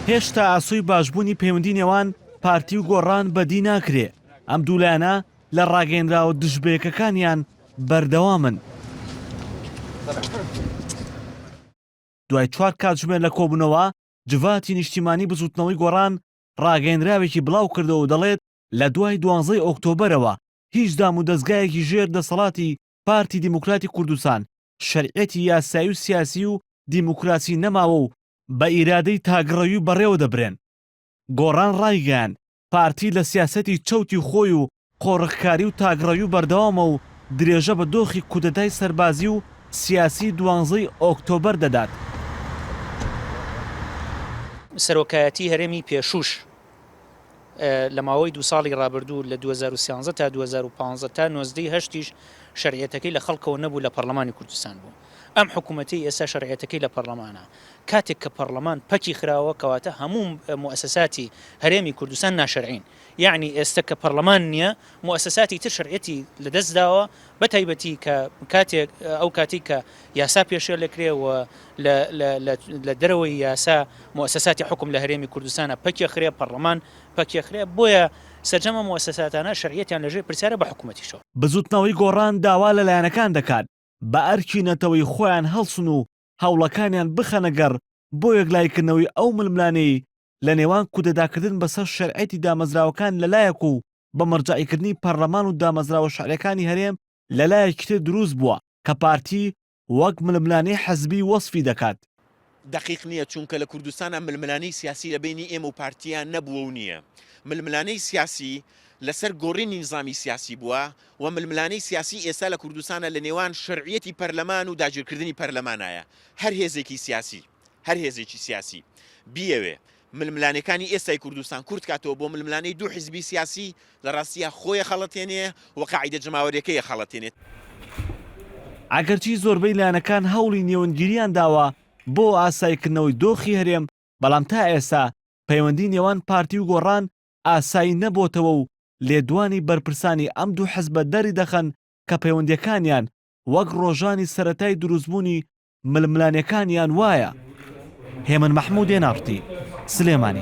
هێشتا ئاسۆی باشبوونی پەیوەندی نێوان پارتی و گۆڕان بەدی ناکرێ، ئەم دوو لایەنە لە ڕاگەیەنراوە دژبەیەکەکانیان بەردەوامن. دوای چوار کاتژمێر لە کۆبوونەوە، جڤاتی نیشتیمانی بزووتنەوەی گۆڕان ڕاگەیەنراوێکی بڵاوکردەوە و دەڵێت، لە دوای دوانزەی ئۆکتۆبەرەوە هیچ دامودەزگایەکی ژێر دەسەڵاتی پارتی دیموکراتی کوردستان شەرعیەتی یاسایی و سیاسی و دیموکراسی نەماوە و بە ئیرادەی تاکڕەوی بەڕێوە دەبرێن. گۆڕان ڕایگەیاند، پارتی لە سیاسەتی چەوتی خۆی و قۆرخکاری و تاکڕەوی بەردەوامە و درێژە بە دۆخی کودەتای سەربازی و سیاسی دوانزەی ئۆکتۆبەر دەدات. سەرۆکایەتی هەرێمی پێشووش لە ماوەی دوو ساڵی ڕابردوو لە 2013 تا 2015 تا 19 هەشتیش شەرعیەتەکەی لە خەڵکەوە نەبوو لە پەرلەمانی کوردستان بوو. ئەم حکوومەتەی ئێستا شەرعیەتەکەی لە پەرلەمانە. کاتێک کە پەرلەمان پەکی خراوە کەواتە هەموو موئەسەساتی هەرێمی کوردستان ناشەرعین. یەعنی ئێستا کە پەرلەمان نییە موئەسەساتی تر شەرعیەتی لە دەست داوە بە تایبەتی کە کاتێک ئەو کاتێک کە یاسا پێشێل دەکرێ و لە لە لە لە دەرەوەی یاسا موئەسەساتی حوکم لە هەرێمی کوردستانە پەکی خرێ پەرلەمان پەکی خرێ بۆیە سەرجەم ئەم موئەسەساتانە شەرعیەتیان لەژێر پرسیارە بە حکوومەتیشەوە. بزوتنەوەی گۆڕان داوا لە لایەنەکان دەکات بە ئەرکی نەتەوەی خۆیان هەڵسن و هەوڵەکانیان بخەنە گەڕ بۆ یەکلاییکردنەوەی ئەو ململانێی لە نێوان کودەتاکردن بەسەر شەرعیەتی دامەزراوەکان لە لایەک و بە مەرجەعیکردنی پەرلەمان و دامەزراوە شەرعیەکانی هەرێم لە لایەکی تر دروست بووە کە پارتی وەک ململانێی حزبی وەسفی دەکات. دەقیق نییە، چونکە لە کوردستانا ململانێی سیاسی لە بەینی ئێمە و پارتییا نەبووە و نییە. ململانێی سیاسی لەسەر گۆڕینی نیزامی سیاسی بووە و ململانێی سیاسی ئێستا لە کوردستانا لە نێوان شەرعیەتی پەرلەمان و داگیرکردنی پەرلەمانایە. هەر هێزێکی سیاسی، هەر هێزێکی سیاسی بیەوێ ململانێکانی ئێستای کوردستان کورت کاتەوە بۆ ململانێی دوو حیزبی سیاسی، لە ڕاستیا خۆی ئەخەڵەتێنێ و قاعیدە جەماوەریەکەی ئەخەڵەتێنێ. ئەگەرچی زۆربەی لایەنەکان هەوڵی نێوەندگیریان داوە بۆ ئاساییکردنەوەی دۆخی هەرێم، بەڵام تا ئێستا پەیوەندی نێوان پارتی و گۆڕان ئاسایی نەبۆتەوە و لێدوانی بەرپرسانی ئەم دوو حزبە دەریدەخەن کە پەیوەندیەکانیان وەک ڕۆژانی سەرەتای دروستبوونی ململانێکانیان وایە. هێمن مەحمود، ئێن ئاڕ تی، سلێمانی.